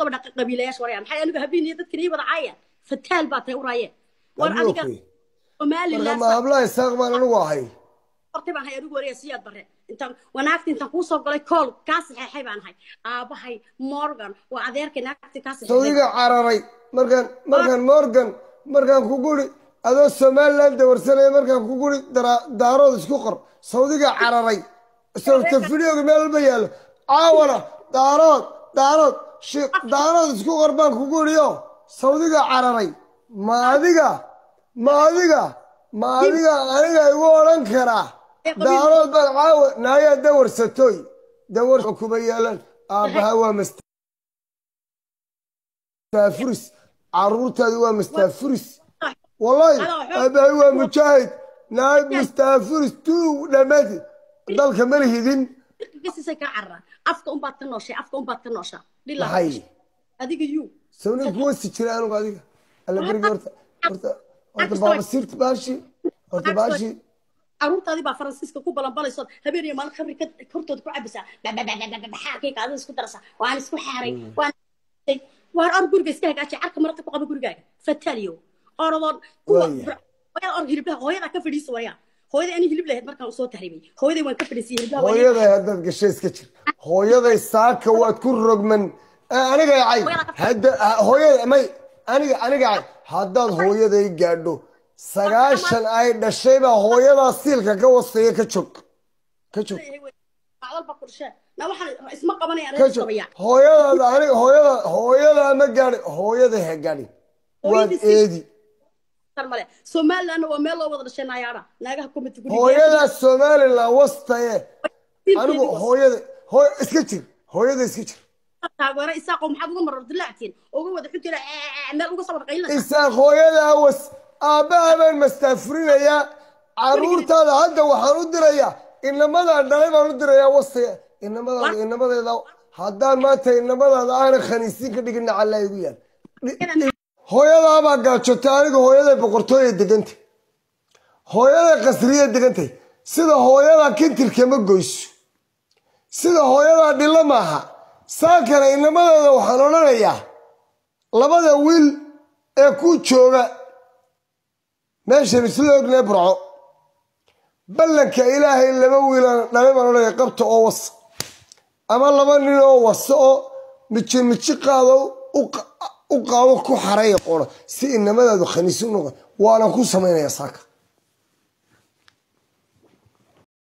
daba dhaqa qabiilayaasha waraya. Maxay anigu habiin iyo dadkan ii wada caayaan? Fataal baa tahay uraayeen. War adiga marka Somaliland ma hablaha Isaaq baan anigu ahay. Hortay baan hay anigu waraya Siyaad Barre. Intaan wanaagta intaan kuu soo galay kool kaa saxeexay baan ahay. Aabahay Morgan waa adeerkay, naagta kaa saxeexay. Sawdiga cararay markaan Morgan markaan ku guri adoo Somaliland dawarsanaya, markaan ku guri Daarood isku qor, sawdiga cararay, sawta videoga meel walba yaallo. Caawana Daarood, Daarood Sheekh, Daarood isku qor baan ku guriyo, sawdiga cararay. Ma adiga aniga igu odhan karaa Daarood baan caawa naayaa dawarsatoy dawar kuma yeelan. Aabbaha waa mastaafuris, caruurtaadu waa mastaafuris. Wallahi aabbahay waa mujaahid. Naag mastaafuris tuu dhammaanti dalka ma lihidin. Gasisay kaa cararaan. Afka unbaad ka nooshay, afka unbaad ka nooshaa. Dhilaa Maxay adiga yuu sawnin kuwa si jira anugu adiga alla berigi horta baabasiirta baashi horta baashi. Caruurtaadii baa Faransiiska ku balanbalayso, habeen iyo maalin khamri ka hortooda ku cabaysaa, xaarkay kaadida isku daraysaa. Waan isku xaaray, waan waar or guriga iska hagaaji, carka marata ku qaba gurigaaga. Fataliyo orodoon kuwa Waaya. Hooyada or hiliblaha hooyada ka fadhiisa waryaa. Hooyada ani hilib lahayd markaan usoo tahribay, hooyaday waan ka fadhiisay hiliblaha. Hooyaday haddaad gashay iska jir. Hooyaday saaka waad ku rogman. Aniga cay hadda hooyada may aniga cay haddaad hooyaday gaadho, 90 ay dhashay baa hooyadaa siilka ka wasaya. Ka joog, ka joog. Bacdal baa kurshee na waxaan isma qabanayaan. Ka joog hooyadaada. Aniga hooyada, hooyadaa ma gaadhin, hooyaday ha gaadhin, waad eedi. Male Somalilandna waa meel loo wada dhashay. Naayaadha naagaha komiti guriga Hooyadaa Somaliland wastaye. Anigu hooyada hooy iska jir, hooyada iska jir. Taageero Isaaqo, maxaad uga marar dilaactiin uga wada xuntiina meel uga soo wada qaylinaysaa? Isaaq hooyadaa was, aabbaha baan mastaafurinayaa. Caruurtaada hadda waxaan u dirayaa inamadaan dhalay baan u dirayaa wasaya. Inamadaada, inamadeeda haddaan maanta inamadaada aanan khaniisiin ka dhigin nacallaa igu yaal. Hooyadaabaa gaajotay. Aniga hooyaday boqortooya degantay, hooyaday qasriya degantay. Sida hooyada kintirka ma goyso, sida hooyadaa dhilo maaha. Saakana inamadeeda waxaan odhanayaa labada wiil ee ku jooga meeshan isla ognee Burco, ballanka Ilaahay laba wiilaan dhalay baan odhanaya qabta oo was, ama laba nin oo wasa oo miji miji qaado u qaado ku xaraya qoro si inamadaadu khaniisi u noqon. Waana ku samaynaya saaka.